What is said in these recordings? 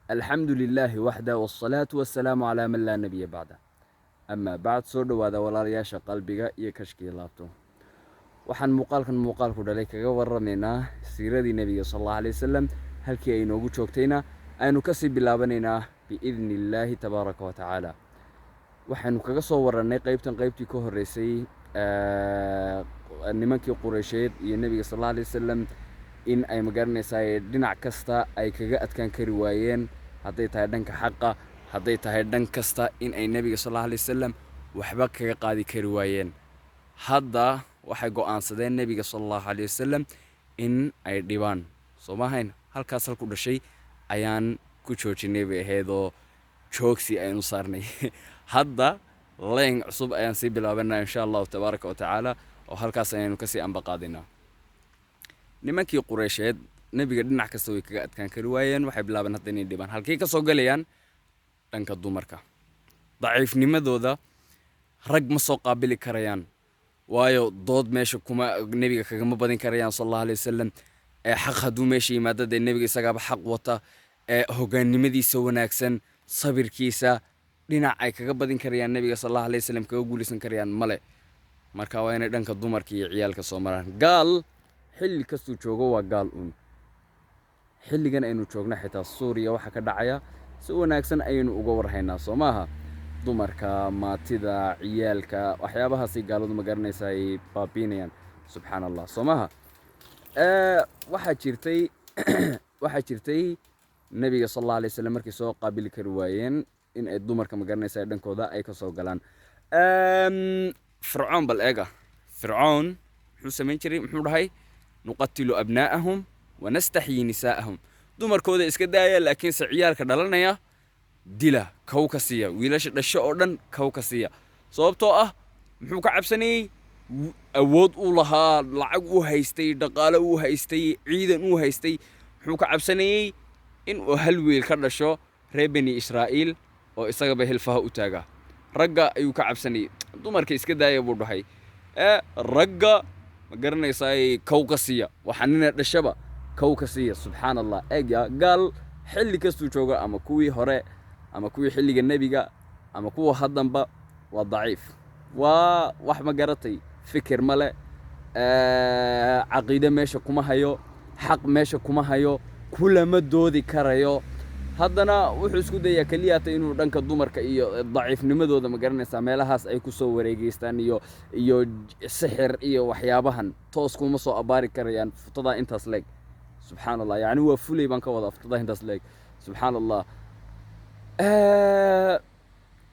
Alxamdu lilaahi waxda, wasalaatu wasalaamu calaa man laa nabiya bacda, amaa bacd. Soo dhowaada, walaalayaasha qalbiga iyo kashkii laabto. Waxaan muuqaalkan muuqaalku dhalay kaga waramaynaa siiradii Nebiga sal Allahu alay wasalam, halkii ay noogu joogtayna aynu kasii bilaabanaynaa biidni illaahi tabaaraka wa tacaala. Waxaynu kaga soo warannay qeybtan qeybtii ka horreysay nimankii Qureysheed iyo Nebiga sal Alla alay wasalam in ay magaranaysaa dhinac kasta ay kaga adkaan kari waayeen, hadday tahay dhanka xaqa, hadday tahay dhan kasta, in ay Nebiga sal Alla alay wasalam waxba kaga qaadi kari waayeen. Hadda waxay go'aansadeen Nebiga sal Allahu alay wasalam in ay dhibaan. Soo maahayn? Halkaas halku dhashay ayaan ku joojinay bay ahaydoo joogsi aynu saarnay. Hadda leen cusub ayaan sii bilaabanaa, insha Allahu tabaaraka wa tacaala, oo halkaas ayaynu kasii ambaqaadinaa. Nimankii Qureysheed Nebiga dhinac kasta way kaga adkaan kari waayeen. Waxay bilaabeen hadda inay dhibaan. Halkay ka soo galayaan? Dhanka dumarka. Daciifnimadooda rag ma soo qaabili karayaan, waayo dood meesha kuma Nebiga kagama badin karayaan sal Allahu alay wasalam. Ee xaq hadduu meesha yimaado, dee Nebiga isagaaba xaq wata. Ee hogaannimadiisa wanaagsan, sabirkiisa, dhinac ay kaga badin karayaan Nebiga sal Allahu alay wasalam, kaga guulaysan karayaan male. Marka waa inay dhanka dumarka iyo ciyaalka soo maraan. Gaal xilli kastuu joogo waa gaal uun. Xilligan aynu joogno xitaa Suuriya waxaa ka dhacaya si wanaagsan ayaynu uga warhaynaa, soo maaha? Dumarka, maatida, ciyaalka, waxyaabahaasay gaaladu ma garanaysa ay baabiinayaan. Subxaan Allah, soo maaha? Waxaa jirtay Nebiga sal Alla alay slam markay soo qaabili kari waayeen in ay dumarka ma garanaysa dhankooda ay ka soo galaan. Fircoon bal eega. Fircoon muxuu samayn jiray? Muxuu dhahay? "Nuqatilu abnaa'ahum wanastaxyi nisaa'ahum." Dumarkooda iska daaya, laakiinse ciyaalka dhalanaya dila, kow ka siiya. Wiilasha dhasho oo dhan kow ka siiya. Sababtoo ah muxuu ka cabsanayey? Awood uu lahaa, lacag uu haystay, dhaqaale uu haystay, ciidan uu haystay. Muxuu ka cabsanayey? In uu hal wiil ka dhasho reer Bani Israa'iil oo isagaba hilfaha u taaga. Ragga ayuu ka cabsanayey. Dumarka iska daaya buu dhahay, ee ragga ma garanaysaa kow ka siiya, waxaa nina dhashaba kow ka siiya. Subxaan Allah, eegya, gaal xilli kastuu jooga, ama kuwii hore ama kuwii xilliga Nebiga ama kuwa haddanba, waa daciif, waa wax ma garatay, fikir male, caqiide meesha kuma hayo, xaq meesha kuma hayo, kulama doodi karayo. Haddana wuxuu isku dayaa keliyata inuu dhanka dumarka iyo daciifnimadooda ma garanaysaa meelahaas ay ku soo wareegeystaan iyo sixir iyo waxyaabahan. Toos kuma soo abaari karayaan futadaa intaas leeg. Subxaan Allah, yacni waa fulay baan ka wadaa, futadaa intaas leeg. Subxaan Allah.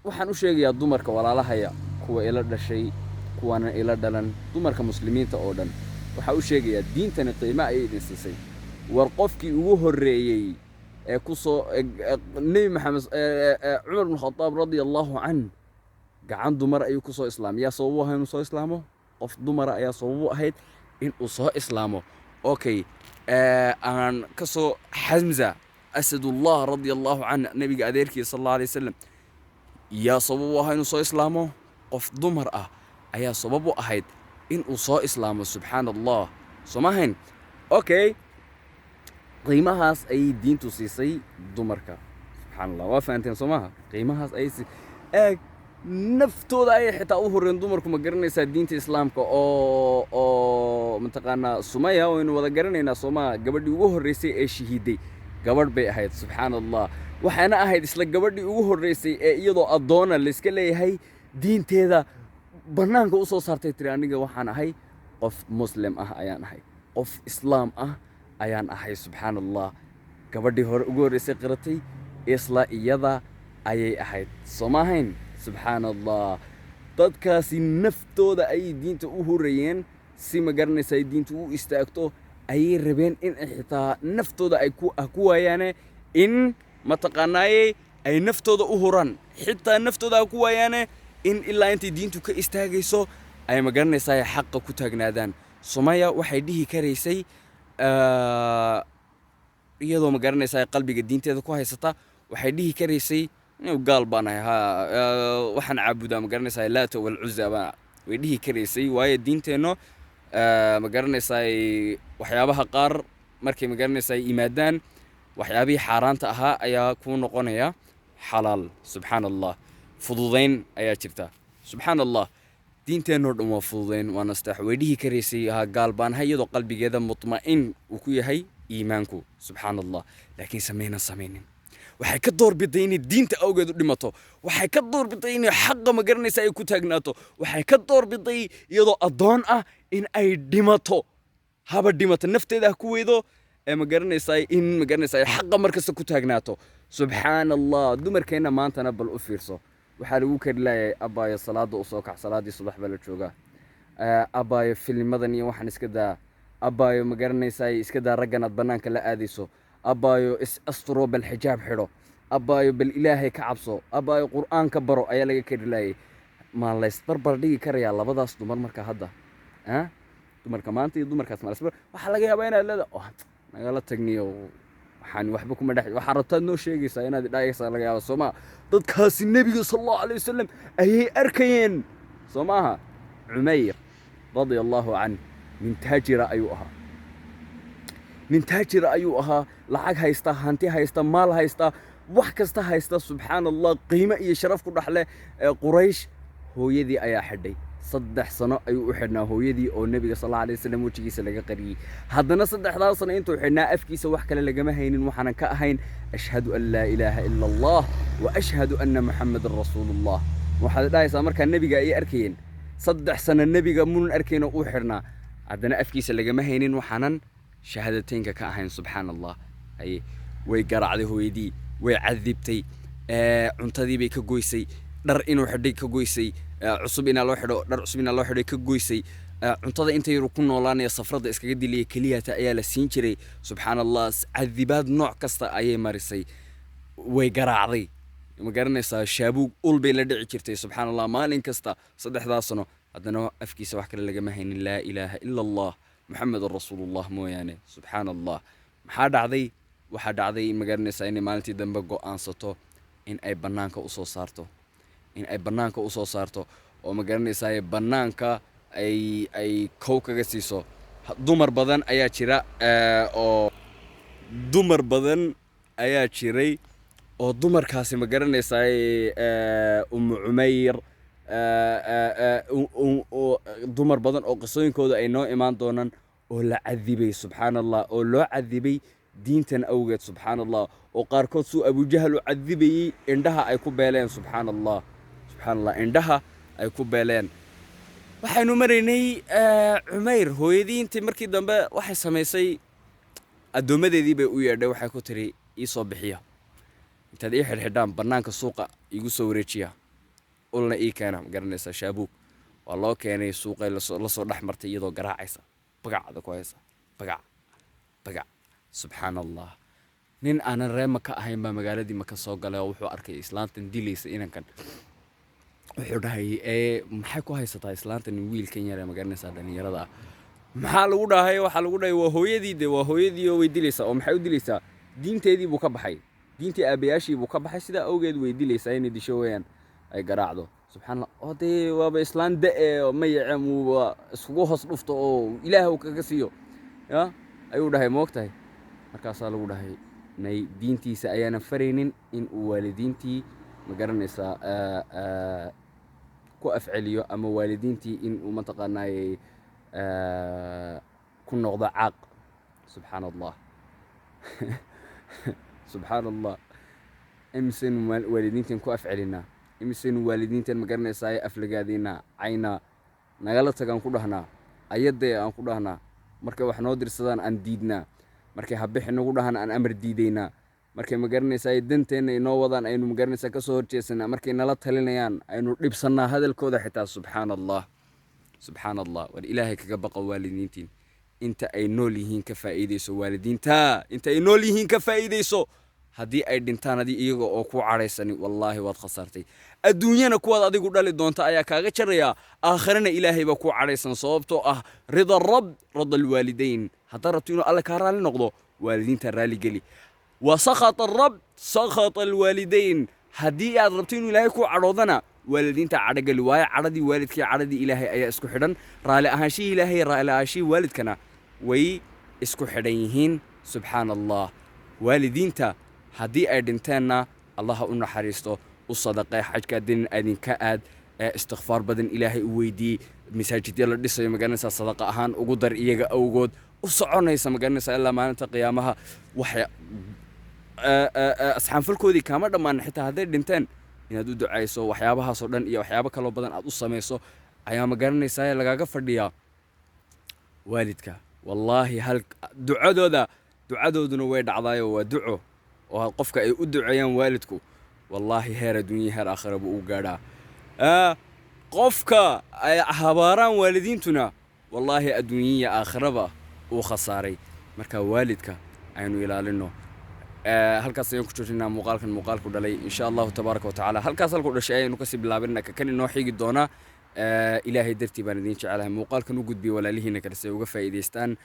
Waxaan u sheegayaa dumarka walaalahaya, kuwa ila dhashay, kuwaana ila dhalan, dumarka muslimiinta oo dhan waxaa u sheegayaa: diintani qiimo ayay idin siisay. War qofkii ugu horreeyey ee ku soo Nebi Maxamed, Cumar bin Khadaab radia Allahu can, gacan dumar ayuu ku soo islaamay. Yaa sabab u ahaa inuu soo islaamo? Qof dumara ayaa sabab u ahayd in uu soo islaamo. Okay, aan ka soo Xamza Asadullah radia Allahu can, Nebiga adeerkiisa sal Allahu alay wasalam, yaa sabab u ahaa inuu soo islaamo? Qof dumar ah ayaa sabab u ahayd in uu soo islaamo. Subxaan Allah, soo ma ahayn? Okay, qiimahaas ayay diintu siisay dumarka. Subxaan Allah, waa fahanteen, soo maaha? Qiimahaas ayay si eeg naftooda ayay xitaa u horeen dumarku ma garanaysaa diinta Islaamka. Oo mataqaanaa Sumaya waynu wada garanaynaa, soo maha? Gabadhii ugu horreysay ee shahiiday gabadh bay ahayd. Subxaan Allah, waxaana ahayd isla gabadhii ugu horreysay ee iyadoo addoona layska leeyahay diinteeda bannaanka u soo saartay, tiri: "Aniga waxaan ahay qof muslim ah ayaan ahay, qof islaam ah ayaan ahay." Subxaan Allah, gabadhii hore ugu horreysay qiratay isla iyada ayay ahayd, soo ma ahayn? Subxaan Allah, dadkaasi naftooda ayay diinta u horreeyeen. Si ma garanaysa ay diinta u istaagto ayay rabeen in ay xitaa naftooda ay ku waayaane, in mataqaanaaye ay naftooda u huraan, xitaa naftooda ha ku waayaane, in ilaa intay diintu ka istaagayso ay ma garanaysaa xaqa ku taagnaadaan. Sumaya waxay dhihi karaysay, iyadoo ma garanaysaa qalbiga diinteeda ku haysata, waxay dhihi karaysay: "Gaal baan ahay, ha, waxaan caabudaa ma garanaysaa Laata walcuza baa," way dhihi karaysay. Waayo diinteenno ma garanaysaa waxyaabaha qaar markay ma garanaysaa yimaadaan. Waxyaabihii xaaraanta ahaa ayaa kuu noqonaya xalaal. Subxaan Allah, fududayn ayaa jirta. Subxaan Allah, diinteennoo dhan waa fududayn, waa nasteex. Way dhihi karaysay, "Ha, gaal baan ahay," iyadoo qalbigeeda mutma'in uu ku yahay iimaanku. Subxaan Allah, laakiin samaynan samaynin. Waxay ka doorbiday inay diinta awgeed u dhimato. Waxay ka doorbiday inay xaqa, ma garanaysa, ay ku taagnaato. Waxay ka doorbiday iyadoo addoon ah in ay dhimato, haba dhimato, nafteeda ha ku weydo ee, ma garanaysaa, in, ma garanaysaa, ay xaqa markasta ku taagnaato. Subxaan Allah, dumarkeenna maantana bal u fiirso. Waxaa lagu kari laayay, "Abbaayo, salaada u soo kac, salaadii subax baa la joogaa. Abbaayo, filmadan iyo waxaan iska daa. Abbaayo, ma garanaysaa, iska daa raggan aad bannaanka la aadayso. Abbaayo, is asturo, bal xijaab xidho. Abbaayo, bal Ilaahay ka cabso. Abbaayo, Qur'aanka baro," ayaa laga kari laayay. Ma laysbarbar dhigi karayaa labadaas dumar marka hadda, ah, dumarka maanta iyo dumarkaas? Ma laysbar? Waxaa laga yaabaa inaad leedahay, "Oh, nagala tagniyo, waxaan waxba kuma dhex." Waxaa rabtaad noo sheegaysaa inaad idhaayaysaa laga yaaba, soo maa? Dadkaasi Nebiga sala Allahu alayh wasalam ayay arkayeen, soo maaha? Cumayr radia Allahu canh nin taajira ayuu ahaa. Nin taajira ayuu ahaa, lacag haysta, hanti haysta, maal haysta, wax kasta haysta. Subxaan Allah, qiimo iyo sharaf ku dhaxle ee Quraysh. Hooyadii ayaa xidhay. 3 sano ayuu u xidhnaa hooyadii, oo Nebiga sal Alla alay wasalam wejigiisa laga qariyey. Haddana 3-daa sano intuu xidhnaa, afkiisa wax kale lagama haynin waxaanan ka ahayn "Ashhadu an laa ilaaha ila Allah wa ashhadu anna Muxammadan rasuulullah." Waxaad dhahaysaa markaa, nebiga ay arkayeen 3 sano, nebiga munan arkayno uu xidhnaa, haddana afkiisa lagama haynin waxaanan shahaadateynka ka ahayn. Subxaan Allah. Haye, way garaacday hooyadii, way cadibtay, cuntadii bay ka goysay, dhar inuu xidhay ka goysay, cusub inaa loo xidho, dhar cusub inaa loo xidhay ka goysay, cuntada inta yaru ku noolaanaya safradda iskaga dilaya keliyata ayaa la siin jiray. Subxaan Allah, cadibaad nooc kasta ayay marisay. Way garaacday, ma garanaysaa, shaabuug ul bay la dhici jirtay. Subxaan Allah, maalin kasta 3-daa sano, haddana afkiisa wax kale lagama haynin "Laa ilaaha ila Allah, Muxamedun rasuulullah" mooyaane. Subxaan Allah, maxaa dhacday? Waxaa dhacday, ma garanaysaa, inay maalintii dambe go'aansato in ay bannaanka usoo saarto, in ay bannaanka usoo saarto oo, ma garanaysaa, bannaanka ay kow kaga siiso. Dumar badan ayaa jira oo dumar badan ayaa jiray oo dumarkaasi, ma garanaysaa, Ummu Cumayr, dumar badan oo qisooyinkooda ay noo imaan doonaan oo la cadibay. Subxaan Allah, oo loo cadibay diintan awgeed. Subxaan Allah, oo qaarkood suu Abujahal u cadibayey indhaha ay ku beeleen. Subxaan Allah, subxaan Allah, indhaha ay ku beeleen. Waxaynu maraynay Cumayr hooyadii intii markii dambe waxay samaysay, addoommadeedii bay u yeedhay. Waxay ku tiri, "Ii soo bixiya, intaad ii xidhxidhaan bannaanka suuqa iigu soo wareejiya, ulna ii keena, ma garanaysaa, shaabuug." Waa loo keenay. Suuqay lasoo dhex martay iyadoo garaacaysa, bagacda ku haysa, bagac bagac. Subxaan Allah, nin aanan ree Maka ahayn baa magaaladii Maka soo galay oo wuxuu arkay islaantan dilaysa inankan. Wuxuu dhahay, "Ee, maxay ku haysataa islaantan wiilkan yare, ma garanaysaa, dhalinyarada ah?" Maxaa lagu dhahay? Waxaa lagu dhahay, "Waa hooyadii de, waa hooyadii oo way dilaysaa." Oo maxay u dilaysaa? Diinteedii buu ka baxay, diintii aabayaashii buu ka baxay, sidaa awgeed way dilaysaa, inay disho weeyaan, ay garaacdo. Subxaan Allah, oo dee waaba islaan da-e oo mayace muuba iskugu hoos dhufto oo Ilaah uu kaga siiyo ya, ayuu dhahay. Moogtahay, markaasaa lagu dhahay, "Nay, diintiisa ayaanan faraynin in uu waalidiintii, ma garanaysaa, ku afceliyo ama waalidiintii in uu mataqaanaayey ku noqdo caaq." Subxaan Allah, subxaan Allah, imisaynu waalidiinteen ku afcelinaa? Imisaynu waalidiinteen, ma garanaysaa, aflagaadiinaa, caynaa, "Nagala tagaan" ku dhahnaa, ayadee aan ku dhahnaa, markay wax noo dirsadaan aan diidnaa, markay habixi nagu dhahaan aan amar diidaynaa, markay, ma garanaysaa, danteenna inoo wadaan aynu, ma garanaysaa, ka soo horjeesanaa, markay nala talinayaan aynu dhibsannaa hadalkooda xitaa? Subxaan Allah, subxaan Allah. War Ilaahay kaga baqa waalidiintiin. Inta ay nool yihiin ka faa'iidayso waalidiinta. Inta ay nool yihiin ka faa'iidayso. Haddii ay dhintaan haddii iyaga oo ku cadhaysani, wallaahi waad khasaartay. Adduunyana kuwaad adigu dhali doonta ayaa kaaga jaraya, aakharana Ilaahay baa ku cadhaysan, sababtoo ah rida rab rida alwaalidayn. Haddaad rabto inuu Alle kaa raali noqdo, waalidiinta raali geli. Wa sakhat arab sakhat alwaalidayn. Haddii aad rabto inuu Ilaahay ku cadhoodana, waalidiinta cadhogeli, waayo cadhadii waalidkii cadhadii Ilaahay ayaa isku xidhan. Raali ahaanshihii Ilaahay, raali ahaanshihii waalidkana way isku xidhan yihiin. Subxaan Allah. Waalidiinta haddii ay dhinteenna, Allaha u naxariisto, u sadaqee, xajka dinin adinka aad, istikfaar badan Ilaahay u weydiiyey, masaajidya la dhisayo, magaranaysaa, sadaqa ahaan ugu dar iyaga awgood u soconaysa, magaranaysaa, ilaa maalinta qiyaamaha. Waxay asxaanfalkoodii kaama dhammaan xitaa hadday dhinteen. Inaad u ducayso, waxyaabahaasoo dhan iyo waxyaabo kaloo badan aad u samayso ayaa, ma garanaysaa, lagaaga fadhiyaa waalidka. Wallaahi hal ducadooda, ducadooduna way dhacdaayo, waa duco oo qofka ay u duceeyaan waalidku, wallaahi heer adduunya, heer aakhira buu u gaadhaa. Qofka ay habaaraan waalidiintuna, wallaahi adduunyaya aakhiraba uu khasaaray. Marka waalidka aynu ilaalino. Halkaas ayaan ku joojinaa muuqaalkan, muuqaalku dhalay, insha Allahu tabaaraka watacaala. Halkaas halku dhashay ayaynu kasii bilaabinaa ka kan inoo xigi doona. Ilaahay dartii baan idiin jecelahay. Muuqaalkan u gudbiya walaalihiina kale si ay uga faa'iidaystaan.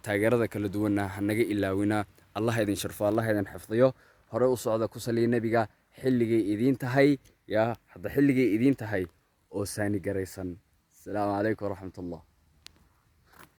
Taageerada kala duwanna ha naga ilaawina. Allah idin sharfo, Allah idin xifdiyo. Hore u socda, ku saliya Nebiga. Xilligay idiin tahay yaa hadda, xilligay idiin tahay oo saani garaysan. Asalaamu calaykum waraxmat Allah.